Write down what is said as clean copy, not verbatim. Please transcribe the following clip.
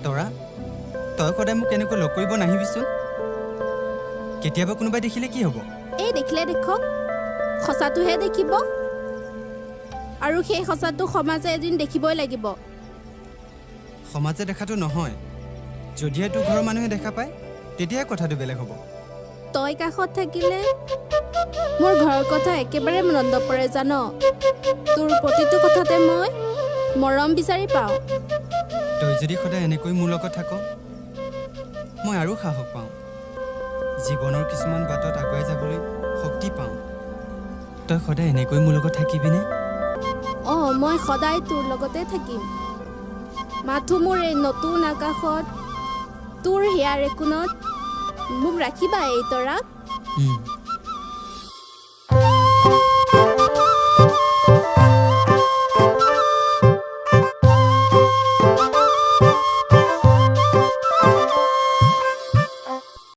তৰা, তই সদায় মোক এনেকৈ লগ কৰিব নাহিবিচোন। কেতিয়াবা কোনোবাই দেখিলে কি হ'ব? এই দেখিলে দেখক, সঁচাটোহে দেখিব। আৰু সেই সঁচাটো সমাজে এদিন দেখিবই লাগিব। সমাজে দেখাটো নহয়, যদিহে তোৰ ঘৰৰ মানুহে দেখা পায় তেতিয়াহে কথাটো বেলেগ হ'ব। তই কাষত থাকিলে মোৰ ঘৰৰ কথা একেবাৰে মনত নপৰে জান। তোৰ প্ৰতিটো কথাতে মই মৰম বিচাৰি পাওঁ। তই যদি সদায় এনেকৈ মোৰ লগত থাক, মই আৰু সাহস পাওঁ। জীৱনৰ কিছুমান বাটত আগুৱাই যাবলৈ শক্তি পাওঁ। তই সদায় এনেকৈ মোৰ লগত থাকিবিনে? অঁ, মই সদায় তোৰ লগতে থাকিম। মাথো মোৰ এই নতুন আকাশত, তোৰ হিয়াৰ একোণত মোক ৰাখিবা এই তৰাক।